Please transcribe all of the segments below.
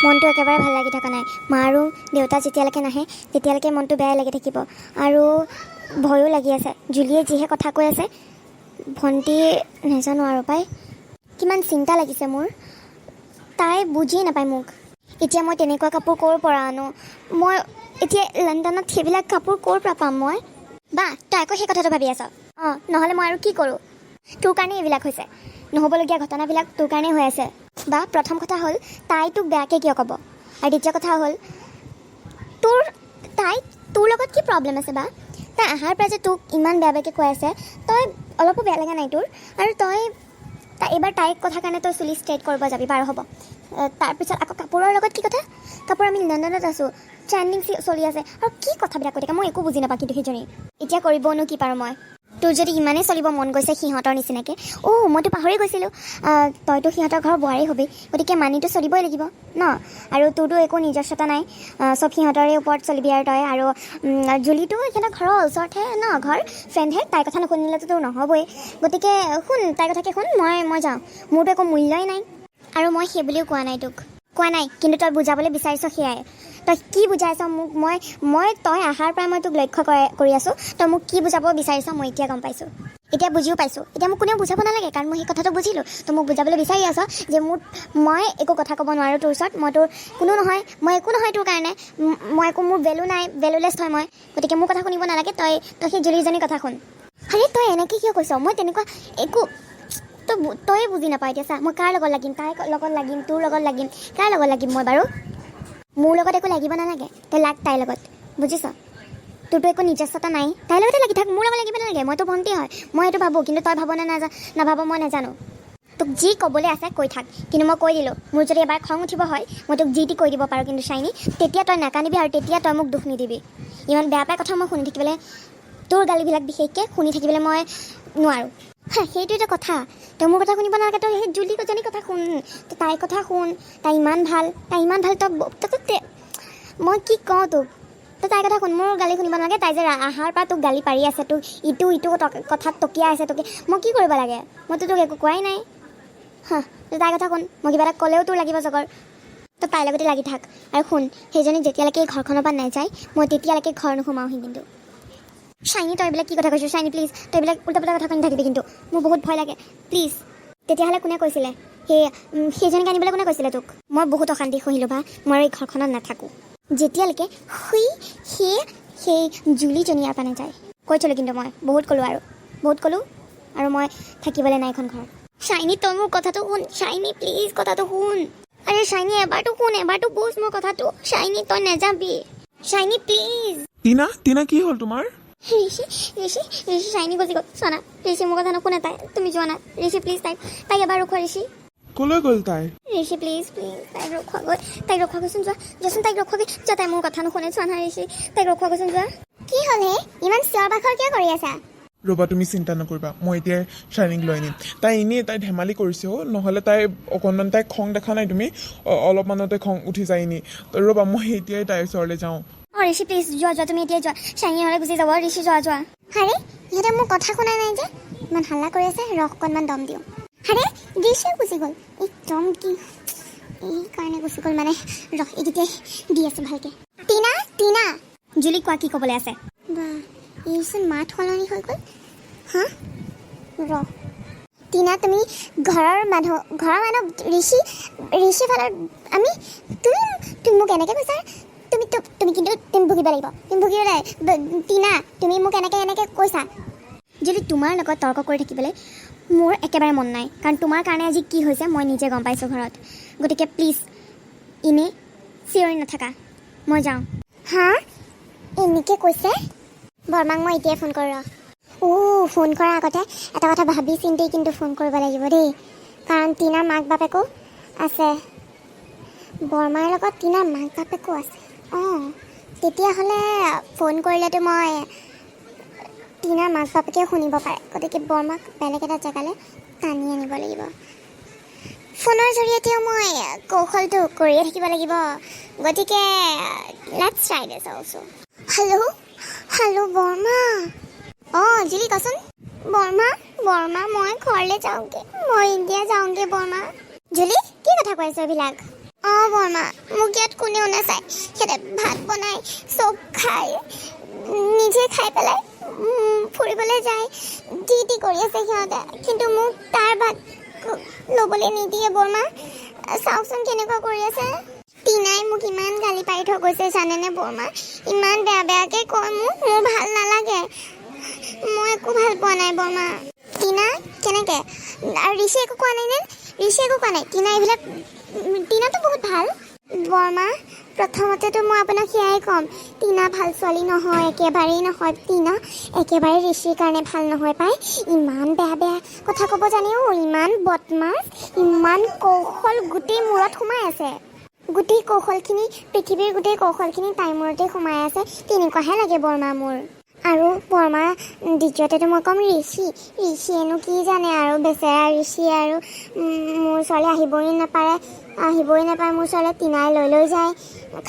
মনটো একেবাৰে ভাল লাগি থকা নাই। মা আৰু দেউতা যেতিয়ালৈকে নাহে, তেতিয়ালৈকে মনটো বেয়াই লাগি থাকিব আৰু ভয়ো লাগি আছে। জুলিয়ে যিহে কথা কৈ আছে, ভণ্টি, নাজানো আৰু পাই, কিমান চিন্তা লাগিছে মোৰ। তাই বুজিয়ে নাপায় মোক। এতিয়া মই তেনেকুৱা কাপোৰ ক'ৰ পৰা আনো? মই এতিয়া লণ্ডনত সেইবিলাক কাপোৰ ক'ৰ পৰা পাম মই? বা, তই আকৌ সেই কথাটো ভাবি আছ? অঁ, নহ'লে মই আৰু কি কৰোঁ? তোৰ কাৰণে এইবিলাক হৈছে। নহ'বলগীয়া ঘটনাবিলাক তোৰ কাৰণেই হৈ আছে। বা, প্ৰথম কথা হ'ল, তাই তোক বেয়াকৈ কিয় ক'ব? আৰু দ্বিতীয় কথা হ'ল, তোৰ তাই তোৰ লগত কি প্ৰব্লেম আছে? বা, তাই অহাৰ পৰা যে তোক ইমান বেয়া বেয়াকৈ কৈ আছে, তই অলপো বেয়া লগা নাই তোৰ? আৰু তই এইবাৰ তাইৰ কথা কাৰণে তই চুলি ষ্ট্ৰেইট কৰিব যাবি। বাৰু, হ'ব। তাৰপিছত আকৌ কাপোৰৰ লগত কি কথা? কাপোৰ, আমি লণ্ডনত আছোঁ, ট্ৰেণ্ডিং চলি আছে। আৰু কি কথাবিলাক কৈ থাকে, মই একো বুজি নাপাওঁ। কিন্তু সেইজনী এতিয়া কৰিবনো কি পাৰোঁ মই? তোৰ যদি ইমানেই চলিব মন গৈছে সিহঁতৰ নিচিনাকৈ, অ' মইতো পাহৰি গৈছিলোঁ, তইতো সিহঁতৰ ঘৰৰ বোৱাৰী হবি, গতিকে মানিটো চলিবই লাগিব ন? আৰু তোৰতো একো নিজস্বতা নাই, চব সিহঁতৰে ওপৰত চলিবি। আৰু তই আৰু জুলিটো সিহঁতৰ ঘৰৰ ওচৰতহে ন ঘৰ, ফ্ৰেণ্ডহে, তাইৰ কথা নুশুনিলেতো তোৰ নহ'বই। গতিকে শুন, তাইৰ কথাকে শুন। মই যাওঁ, মোৰতো একো মূল্যই নাই। আৰু মই সেই বুলিও কোৱা নাই, তোক কোৱা নাই, কিন্তু তই বুজাবলৈ বিচাৰিছ সেয়াই। তই কি বুজাইছ মোক? মই মই তই অহাৰ পৰাই মই তোক লক্ষ্য কৰি আছোঁ। তই মোক কি বুজাব বিচাৰিছ, মই এতিয়া গম পাইছোঁ, এতিয়া বুজিও পাইছোঁ। এতিয়া মোক কোনেও বুজাব নালাগে, কাৰণ মই সেই কথাটো বুজিলোঁ। তই মোক বুজাবলৈ বিচাৰি আছ যে মই একো কথা ক'ব নোৱাৰোঁ তোৰ ওচৰত, মই তোৰ কোনো নহয়, মই একো নহয় তোৰ কাৰণে, মই একো, মোৰ ভেলু নাই, ভেলুলেছ হয় মই, গতিকে মোৰ কথা শুনিব নালাগে, তই তই সেই জুলিজনীৰ কথা শুন। আৰে, তই এনেকৈ কিয় কৈছ? মই তেনেকুৱা একো, তয়ে বুজি নাপাৱ। এতিয়া চা, মই কাৰ লগত লাগিম? তাইৰ লগত লাগিম, তোৰ লগত লাগিম, কাৰ লগত লাগিম মই বাৰু? মোৰ লগত একো লাগিব নালাগে, তই লাগ তাইৰ লগত, বুজিছ? তোৰতো একো নিজস্বতা নাই, তাইৰ লগতে লাগি থাক, মোৰ লগত লাগিব নালাগে। মইতো ভণ্টি হয়, মই এইটো ভাবোঁ, কিন্তু তই ভাব নে নাভাব মই নাজানো। তোক যি ক'বলৈ আছে কৈ থাক, কিন্তু মই কৈ দিলোঁ, মোৰ যদি এবাৰ খং উঠিব হয়, মই তোক যি টি কৈ দিব পাৰোঁ। কিন্তু শ্বাইনী, তেতিয়া তই নাকান্দিবি আৰু তেতিয়া তই মোক দুখ নিদিবি। ইমান বেয়া পাই কথা মই শুনি থাকিবলৈ, তোৰ গালিবিলাক বিশেষকৈ শুনি থাকিবলৈ মই নোৱাৰোঁ। হা, সেইটোৱেতো কথা। তই মোৰ কথা শুনিব নালাগে, তই সেই জুলিজনী কথা শুন, তই তাইৰ কথা শুন। তাই ইমান ভাল, তাই ইমান ভাল। তই মই কি কওঁ তোক? তই তাইৰ কথা শুন, মোৰ গালি শুনিব নালাগে। তাই যে অহাৰ পৰা তোক গালি পাৰি আছে, তোক ইটো ইটো কথাত টকিয়াই আছে তোকে, মই কি কৰিব লাগে? মইতো তোক একো কোৱাই নাই। হা, তই তাইৰ কথা শুন। মই কিবা এটা ক'লেও তোৰ লাগিব জগৰ। তই তাইৰ লগতে লাগি থাক। আৰু শুন, সেইজনী যেতিয়ালৈকে এই ঘৰখনৰ পৰা নাযায়, মই তেতিয়ালৈকে ঘৰ নোসোমাওহি কিন্তু। শ্বাইনী, তই এইবিলাক কি কথা কৈছ? শ্বাইনী, প্লিজ, তই এইবিলাক উল্টা পুল্টা কথা কৈ নাথাকিবি কিন্তু, মোৰ বহুত ভয় লাগে, প্লিজ। তেতিয়াহ'লে কোনে কৈছিলে সেইজনীক আনিবলৈ কোনে কৈছিলে তোক? মই বহুত অশান্তি সহিলোঁ বা, মই আৰু এই ঘৰখনত নাথাকোঁ যেতিয়ালৈকে সেই সেই সেই জুলিজনী ইয়াৰ পৰা নাযায়। কৈ থ'লোঁ কিন্তু, মই বহুত ক'লোঁ আৰু বহুত ক'লোঁ আৰু মই থাকিবলৈ নাই এখন ঘৰ। শ্বাইনী, তই মোৰ কথাটো শুন। শ্বাইনী, প্লিজ, কথাটো শুন। আৰে শ্বাইনী, এবাৰটো শুন, এবাৰটো বুজ মোৰ কথাটো। শ্বাইনী, তই নাযাবি। শ্বাইনী, প্লিজ। টিনা, টিনা, কি হ'ল তোমাৰ? ঋষি, ঋষি, ঋষি, শ্বাইনী গুচি গ'ল। চোৱা না ঋষি, মোৰ কথা নুশুনে তাই। তুমি যোৱা না ঋষি, প্লিজ। তাইক তাইক এবাৰ ৰখোৱা ঋষি। কলৈ গ'ল তাই? ঋষি, প্লিজ, প্লিজ, তাইক ৰখোৱাগৈ, তাইক ৰখোৱাগৈচোন। যোৱা, যোৱাচোন, তাইক ৰখোৱাগৈ যোৱা। তাই মোৰ কথা নুশুনে, চোৱা না ঋষি, তাইক ৰখোৱাগৈচোন যোৱা। কি হ'ল হে? ইমান চিঞৰ বাখৰ কিয় কৰি আছা? ৰ'বা, তুমি চিন্তা নকৰিবা, মই এতিয়া শ্বাইনিক লৈ আনিম। তাই এনেই তাই ধেমালি কৰিছে অ', নহ'লে তাই অকণমান তাই খং দেখা নাই তুমি? অলপমানতে খং উঠি যায় এনেই। ৰ'বা, মই এতিয়াই তাইৰ ওচৰলৈ যাওঁ। অঁ ঋষি, প্লিজ, যোৱা, যোৱা, তুমি এতিয়াই যোৱা। শ্বাইনী নহ'লে গুচি যাব। ঋষি, যোৱা, যোৱা। আৰে, ইহঁতে মোৰ কথা শুনা নাই যে, ইমান হাল্লা কৰি আছে। ৰহ, অকণমান দম দিওঁ। আৰে, ঋষিও গুচি গ'ল। এই দম দি এই কাৰণে গুচি গ'ল মানে। ৰহ, এইকেইটাই দি আছোঁ ভালকৈ। টিনা, টিনা, জুলি, কোৱা, কি ক'বলৈ আছে? বা, এইচোন মাত সলনি হৈ গ'ল। হা, ৰহ। টিনা, তুমি ঘৰৰ মানুহ, ঘৰৰ মানুহ ঋষি, ঋষি ফালৰ আমি, তুমি তুমি মোক এনেকৈ কৈছা? তুমি কিন্তু তুমি ভুগিব লাগিব, তুমি ভুগিব লাগিব। টিনা, তুমি মোক এনেকৈ এনেকৈ কৈছা? যদি তোমাৰ লগত তৰ্ক কৰি থাকিবলৈ মোৰ একেবাৰে মন নাই, কাৰণ তোমাৰ কাৰণে আজি কি হৈছে মই নিজে গম পাইছোঁ ঘৰত। গতিকে প্লিজ, এনেই চিঞৰি নাথাকা, মই যাওঁ। হা, এনেকৈ কৈছে? বৰমাক মই এতিয়াই ফোন কৰোঁ। অ', ফোন কৰাৰ আগতে এটা কথা ভাবি চিন্তি কিন্তু ফোন কৰিব লাগিব দেই, কাৰণ টিনাৰ মাক বাপেকো আছে। বৰমাৰ লগত টিনাৰ মাক বাপেকো আছে। অঁ, তেতিয়াহ'লে ফোন কৰিলেতো মই টিনাৰ মাক বাপেকেও শুনিব পাৰে। গতিকে বৰমাক বেলেগ এটা জেগালৈ টানি আনিব লাগিব। ফোনৰ জৰিয়তেও মই কৌশলটো কৰিয়ে থাকিব লাগিব। গতিকে let's try this also. Hello, hello, বৰমা। অঁ জিলি, কচোন। বৰমা, বৰমা, মই ঘৰলৈ যাওঁগৈ, মই ইণ্ডিয়া যাওঁগৈ বৰমা। জুলি, কি কথা কৈ আছ এইবিলাক? অঁ বৰমা, মোক ইয়াত কোনেও নাচায়। সিহঁতে ভাত বনায়, চব খায়, নিজে খাই পেলাই ফুৰিবলৈ যায়, যি টি কৰি আছে সিহঁতে, কিন্তু মোক তাৰ ভাত ল'বলৈ নিদিয়ে। বৰমা, চাওকচোন কেনেকুৱা কৰি আছে। টিনাই মোক ইমান গালি পাৰি থৈ গৈছে জানেনে বৰমা? ইমান বেয়া বেয়াকৈ কয় মোক, মোৰ ভাল নালাগে। মই একো ভাল পোৱা নাই বৰমা। টিনা কেনেকৈ? আৰু ঋষি একো কোৱা নাই নে? ঋষি একো কোৱা নাই। টিনা এইবিলাক, টিনাটো বহুত ভাল বৰমা। প্ৰথমতেতো মই আপোনাক সেয়াই ক'ম, টিনা ভাল ছোৱালী নহয়, একেবাৰেই নহয়। টিনা একেবাৰে ঋষিৰ কাৰণে ভাল নহয় পাই। ইমান বেয়া বেয়া কথা ক'ব জানেও, ইমান বদমাছ, ইমান কৌশল গোটেই মূৰত সোমাই আছে। গোটেই কৌশলখিনি, পৃথিৱীৰ গোটেই কৌশলখিনি তাইৰ মূৰতে সোমাই আছে, তেনেকুৱাহে লাগে বৰমা মোৰ। আৰু বৰমা, দ্বিতীয়তেতো মই ক'ম ঋষি। ঋষিয়েনো কি জানে আৰু, বেচেৰা ঋষি আৰু মোৰ ওচৰলৈ আহিবই নাপাৰে, আহিবই নাপায় মোৰ ওচৰলৈ। টিনাই লৈ লৈ যায়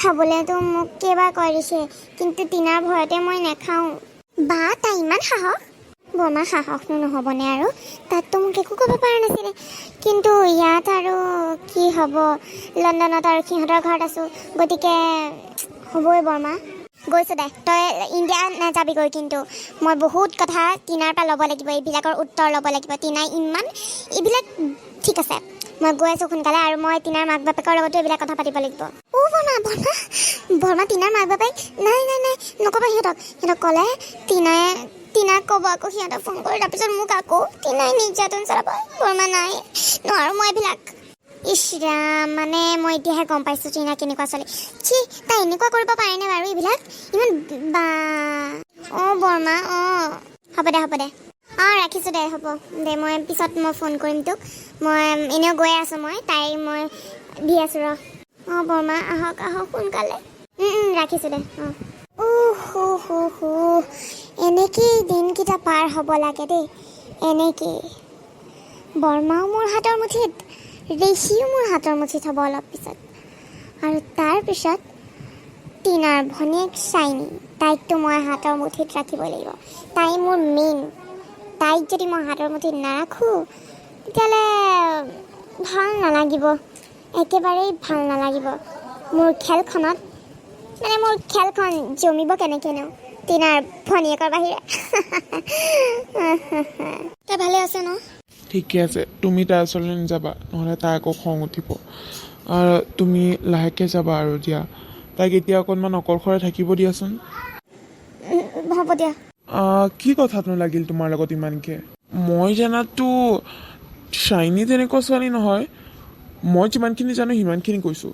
খাবলৈতো। মোক কেইবাৰ কয় ঋষিয়ে, কিন্তু টিনাৰ ভয়তে মই নাখাওঁ। বা, তাই ইমান সাহস বৰমা! সাহসনো নহ'বনে আৰু? তাততো মোক একো ক'ব পৰা নাছিলে, কিন্তু ইয়াত আৰু কি হ'ব? লণ্ডনত আৰু সিহঁতৰ ঘৰত আছোঁ, গতিকে হ'বই বৰমা। গৈছোঁ দে, তই ইণ্ডিয়া নাযাবিগৈ কিন্তু। মই বহুত কথা টিনাৰ পৰা ল'ব লাগিব, এইবিলাকৰ উত্তৰ ল'ব লাগিব। টিনাই ইমান এইবিলাক, ঠিক আছে, মই গৈ আছোঁ সোনকালে। আৰু মই টিনাৰ মাক বাপেকৰ লগতো এইবিলাক কথা পাতিব লাগিব। অ' বৰমা, বৰমা, বৰমা, টিনাৰ মাক বাপেক, নাই নাই নাই, নক'বা সিহঁতক। সিহঁতক ক'লে টিনাই টিনাক ক'ব আকৌ সিহঁতক ফোন কৰি, তাৰপিছত মোক আকৌ টিনাই নিৰ্যাতন চলাব। বৰমা, নাই, নোৱাৰোঁ মই এইবিলাক। ইছ ৰাম, মানে মই এতিয়াহে গম পাইছোঁ টিনা কেনেকুৱা ছোৱালী। চি, তাই এনেকুৱা কৰিব পাৰেনে বাৰু এইবিলাক ইমান? বা, অঁ বৰমা, অঁ, হ'ব দে, হ'ব দে। অঁ, ৰাখিছোঁ দে, হ'ব দে। মই পিছত মই ফোন কৰিম তোক। মই এনেও গৈ আছোঁ, মই তাইক মই দি আছোঁ ৰ। অঁ বৰমা, আহক আহক সোনকালে। ৰাখিছোঁ দে। অঁ, উহ হু হু হু, এনেকেই দিনকেইটা পাৰ হ'ব লাগে দেই, এনেকেই। বৰমাও মোৰ হাতৰ মুঠিত, ঋষিও মোৰ হাতৰ মুঠিত হ'ব অলপ পিছত। আৰু তাৰপিছত টিনাৰ ভনীয়েক চাইনি, তাইকতো মই হাতৰ মুঠিত ৰাখিব লাগিব। তাই মোৰ মেইন। তাইক যদি মই হাতৰ মুঠিত নাৰাখোঁ, তেতিয়াহ'লে ভাল নালাগিব, একেবাৰেই ভাল নালাগিব মোৰ খেলখনত। মানে মোৰ খেলখন জমিব কেনেকৈনো টিনাৰ ভনীয়েকৰ বাহিৰে? তই ভালে আছে ন? ঠিকে আছে। তুমি তাৰ ওচৰলৈ নাযাবা, নহ'লে তাই আকৌ খং উঠিব। আৰু তুমি লাহেকৈ যাবা আৰু দিয়া, তাইক এতিয়া অকণমান অকলশৰে থাকিব দিয়াচোন। হ'ব দিয়া। কি কথানো লাগিল তোমাৰ লগত ইমানকৈ? মই জনাততো শ্বাইনী তেনেকুৱা ছোৱালী নহয়। মই যিমানখিনি জানো সিমানখিনি কৈছোঁ।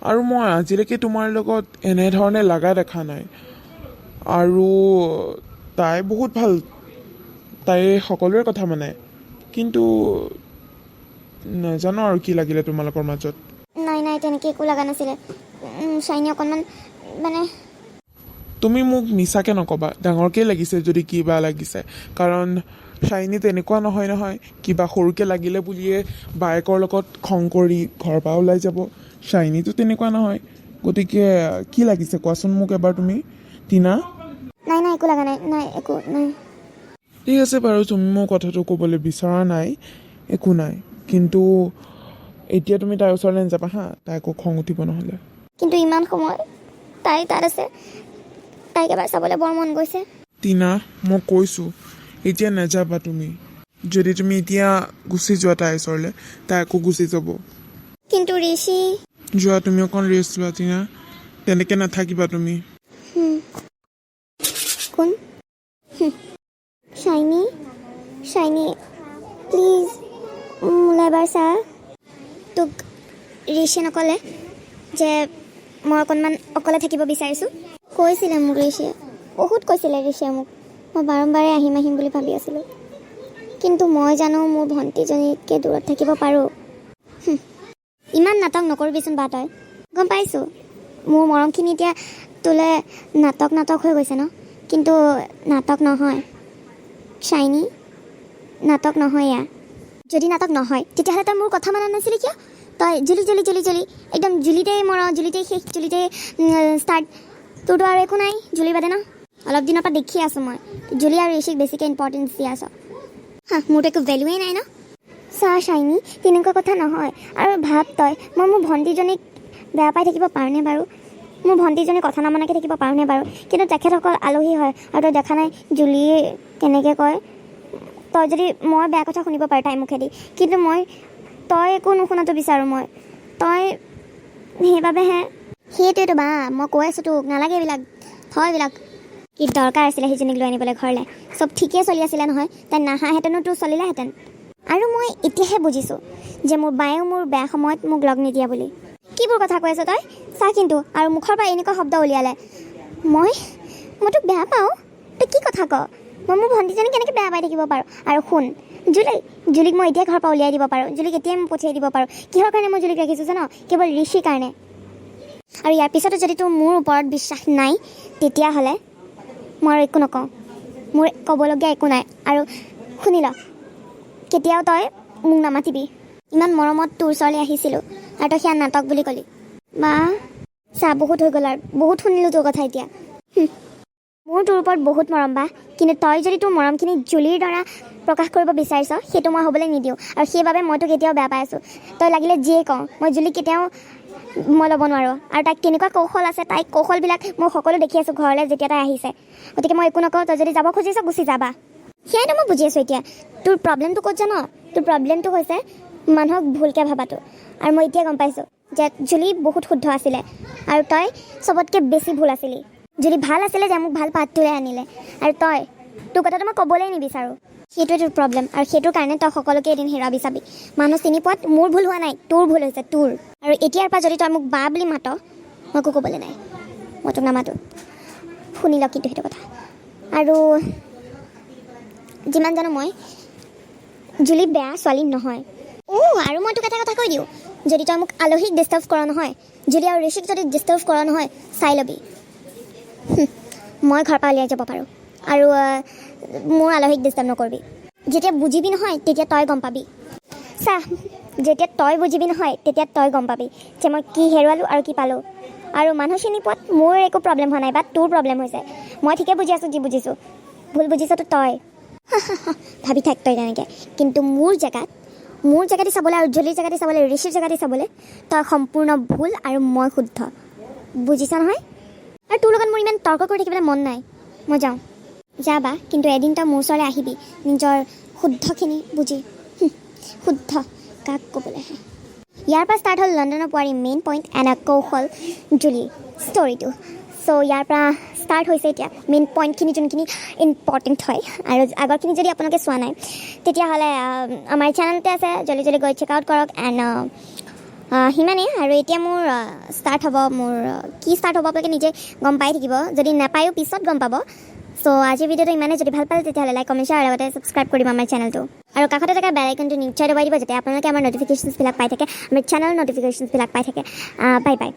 আৰু মই আজিলৈকে তোমাৰ লগত এনেধৰণে লগা দেখা নাই। আৰু তাই বহুত ভাল, তাই সকলোৰে কথা মানে। কিন্তু নাজানো আৰু কি লাগিলে তোমালোকৰ মাজত। নাই নাই, তেনেকৈ একো লগা নাছিলে। শ্বাইনী অকণমান মানে তুমি মোক মিছাকৈ নক'বা, ডাঙৰকৈ লাগিছে যদি কিবা লাগিছে। কাৰণ শ্বাইনী তেনেকুৱা নহয় নহয়, কিবা সৰুকৈ লাগিলে বুলিয়ে বায়েকৰ লগত খং কৰি ঘৰৰ পৰা ওলাই যাব। শ্বাইনীটো তেনেকুৱা নহয়। গতিকে কি লাগিছে কোৱাচোন মোক এবাৰ তুমি টিনা? নাই নাই, একো লগা নাই, নাই, একো নাই। ঠিক আছে বাৰু, তুমি মোৰ কথাটো ক'বলৈ বিচৰা নাই, একো নাই। কিন্তু এতিয়া তুমি তাইৰ ওচৰলৈ নাযাবা হা, তাই আকৌ খং উঠিব নহ'লে। কিন্তু ইমান সময় তাই তাত আছে, তাইক এবাৰ চাবলৈ বৰ মন গৈছে। টিনা, মই কৈছোঁ, এতিয়া নাযাবা তুমি। যদি তুমি এতিয়া গুচি যোৱা তাইৰ ওচৰলৈ, তাই আকৌ গুচি যাব। কিন্তু ঋষি। যোৱা, তুমি অকণ ৰেষ্ট লোৱা টিনা, তেনেকৈ নাথাকিবা তুমি। কোন? শ্বাইনী, শ্বাইনী, প্লিজ মোলৈ এবাৰ চা। তোক ঋষিয়ে নক'লে যে মই অকণমান অকলে থাকিব বিচাৰিছোঁ? কৈছিলে মোক ঋষিয়ে, বহুত কৈছিলে ঋষিয়ে মোক। মই বাৰম্বাৰে আহিম আহিম বুলি ভাবি আছিলোঁ, কিন্তু মই জানো মোৰ ভণ্টিজনীতকৈ দূৰত থাকিব পাৰোঁ? ইমান নাটক নকৰিবিচোন বা তই। গম পাইছোঁ মোৰ মৰমখিনি এতিয়া তোলৈ নাটক নাটক হৈ গৈছে ন? কিন্তু নাটক নহয় শ্বাইনী, নাটক নহয় এয়া। যদি নাটক নহয়, তেতিয়াহ'লে তই মোৰ কথা মানা নাছিলি কিয়? তই জুলি জুলি জুলি জুলি, একদম জুলিতেই মৰ, জুলিতেই শেষ, জুলিতেই ষ্টাৰ্ট। তোৰতো আৰু একো নাই জুলিৰ বাদে ন? অলপ দিনৰ পৰা দেখি আছোঁ মই, জুলি আৰু ঋষিক বেছিকৈ ইম্পৰ্টেঞ্চ দি আছ। হা, মোৰতো একো ভেলুৱেই নাই ন? চা শ্বাইনী, তেনেকুৱা কথা নহয়। আৰু ভাব তই, মই মোৰ ভণ্টিজনীক বেয়া পাই থাকিব পাৰোঁনে বাৰু? মোৰ ভণ্টিজনী কথা নামানাকৈ থাকিব পাৰোঁনে বাৰু? কিন্তু তেখেতসকল আলহী হয় আৰু তই দেখা নাই জুলিয়ে কেনেকৈ কয়। তই যদি মই বেয়া কথা শুনিব পাৰোঁ তাইৰ মুখেদি, কিন্তু মই তই একো নুশুনাটো বিচাৰোঁ মই। তই সেইবাবেহে। সেইটোৱেতো বা, মই কৈ আছোঁ তোক, নালাগে এইবিলাক, হয় এইবিলাক। কি দৰকাৰ আছিলে সেইজনীক লৈ আনিবলৈ ঘৰলৈ? চব ঠিকেই চলি আছিলে নহয়, তাই নাহাহেঁতেনো তোৰ চলিলেহেঁতেন। আৰু মই এতিয়াহে বুজিছোঁ যে মোৰ বায়েও মোৰ বেয়া সময়ত মোক লগ নিদিয়া বুলি। কিবোৰ কথা কৈ আছ তই? চা কিন্তু আৰু মুখৰ পৰা এনেকুৱা শব্দ উলিয়ালে মই তোক বেয়া পাওঁ? তই কি কথা ক? মই মোৰ ভণ্টিজনী কেনেকৈ বেয়া পাই থাকিব পাৰোঁ? আৰু শুন, জুলি, জুলিক মই এতিয়াই ঘৰৰ পৰা উলিয়াই দিব পাৰোঁ, জুলিক এতিয়াই মই পঠিয়াই দিব পাৰোঁ। কিহৰ কাৰণে মই জুলিক ৰাখিছোঁ জান? কেৱল ঋষিৰ কাৰণে। আৰু ইয়াৰ পিছতো যদি তোৰ মোৰ ওপৰত বিশ্বাস নাই, তেতিয়াহ'লে মই আৰু একো নকওঁ। মোৰ ক'বলগীয়া একো নাই। আৰু শুনি ল, কেতিয়াও তই মোক নামাতিবি। ইমান মৰমত তোৰ ওচৰলৈ আহিছিলোঁ আৰু তই সেয়া নাটক বুলি ক'লি। বা, চা, বহুত হৈ গ'ল আৰু বহুত শুনিলোঁ তোৰ কথা এতিয়া। মোৰ তোৰ ওপৰত বহুত মৰম বা, কিন্তু তই যদি তোৰ মৰমখিনি জুলিৰ দ্বাৰা প্ৰকাশ কৰিব বিচাৰিছ, সেইটো মই হ'বলৈ নিদিওঁ। আৰু সেইবাবে মই তোক এতিয়াও বেয়া পাই আছোঁ। তই লাগিলে যিয়ে কওঁ, মই জুলিক কেতিয়াও মই ল'ব নোৱাৰোঁ। আৰু তাইক কেনেকুৱা কৌশল আছে, তাইক কৌশলবিলাক মই সকলো দেখি আছোঁ ঘৰলৈ যেতিয়া তাই আহিছে। গতিকে মই একো নকওঁ। তই যদি যাব খুজিছ, গুচি যাবা। সেয়াইতো মই বুজি আছোঁ এতিয়া। তোৰ প্ৰব্লেমটো ক'ত জান? তোৰ প্ৰব্লেমটো হৈছে মানুহক ভুলকৈ ভবাটো। আৰু মই এতিয়া গম পাইছোঁ যে জুলি বহুত শুদ্ধ আছিলে আৰু তই চবতকৈ বেছি ভুল আছিলি। যদি ভাল আছিলে যে মোক ভাল পাতটোৰে আনিলে। আৰু তই, তোৰ কথাটো মই ক'বলৈ নিবিচাৰোঁ। সেইটোৱে তোৰ প্ৰব্লেম আৰু সেইটোৰ কাৰণে তই সকলোকে এদিন হেৰুৱাবি, চাবি। মানুহ চিনি পোৱাত মোৰ ভুল হোৱা নাই, তোৰ ভুল হৈছে তোৰ। আৰু এতিয়াৰ পৰা যদি তই মোক বা বুলি মাত, মই একো ক'বলৈ নাই। মই তোক নামাতোঁ, শুনি ল কিন্তু সেইটো কথা। আৰু যিমান জানো মই, জুলি বেয়া ছোৱালী নহয়। অ', আৰু মই তোক এটা কথা কৈ দিওঁ, যদি তই মোক আলহীক ডিষ্টাৰ্ব কৰা নহয়, জুলি আৰু ঋষিক যদি ডিষ্টাৰ্ব কৰা নহয়, চাই ল'বি, মই ঘৰৰ পৰা উলিয়াই যাব পাৰোঁ। আৰু মোৰ আলহীক ডিষ্টাৰ্ব নকৰিবি। যেতিয়া বুজিবি নহয়, তেতিয়া তই গম পাবি। চা, যেতিয়া তই বুজিবি নহয়, তেতিয়া তই গম পাবি যে মই কি হেৰুৱালোঁ আৰু কি পালোঁ। আৰু মানুহ চিনি পোৱাত মোৰ একো প্ৰব্লেম হোৱা নাই বা তোৰ প্ৰব্লেম হৈছে। মই ঠিকে বুজি আছোঁ যি বুজিছোঁ, ভুল বুজিছতো তই। ভাবি থাক তই তেনেকৈ। কিন্তু মোৰ জেগাতে চাবলৈ আৰু জুলিৰ জেগাতে চাবলৈ, ঋষিৰ জেগাতে চাবলৈ, তই সম্পূৰ্ণ ভুল আৰু মই শুদ্ধ, বুজিছ নহয়? আৰু তোৰ লগত মোৰ ইমান তৰ্ক কৰি থাকিবলৈ মন নাই। মই যাওঁ। যা বা, কিন্তু এদিন তই মোৰ ওচৰলৈ আহিবি নিজৰ শুদ্ধখিনি বুজি। শুদ্ধ কাক ক'বলৈ আহে? ইয়াৰ পৰা ষ্টাৰ্ট হ'ল লণ্ডনৰ পোৱাৰী মেইন পইণ্ট এণ্ড আ কৌশল জুলি ষ্টৰিটো। চ' ইয়াৰ পৰা ষ্টাৰ্ট হৈছে এতিয়া মেইন পইণ্টখিনি, যোনখিনি ইম্পৰ্টেণ্ট হয়। আৰু আগৰখিনি যদি আপোনালোকে চোৱা নাই, তেতিয়াহ'লে আমাৰ চেনেলতে আছে, জল্দি জল্দি গৈ চেক আউট কৰক। এণ্ড সিমানেই। আৰু এতিয়া মোৰ ষ্টাৰ্ট হ'ব, মোৰ কি ষ্টাৰ্ট হ'ব আপোনালোকে নিজে গম পাই থাকিব, যদি নাপায়ো পিছত গম পাব। চ' আজিৰ ভিডিঅ'টো ইমানেই। যদি ভাল পালে, তেতিয়াহ'লে লাইক, কমেণ্ট, শ্বেয়াৰ আৰু লগতে ছাবস্ক্ৰাইব কৰিব আমাৰ চেনেলটো। আৰু কাষতে থকা বেল আইকনটো নিশ্চয় দবাই দিব, যাতে আপোনালোকে আমাৰ নটিফিকেশ্যনছবিলাক পাই থাকে, আমাৰ চেনেলৰ নটিফিকেশ্যনছবিলাক পাই থাকে। Bye bye.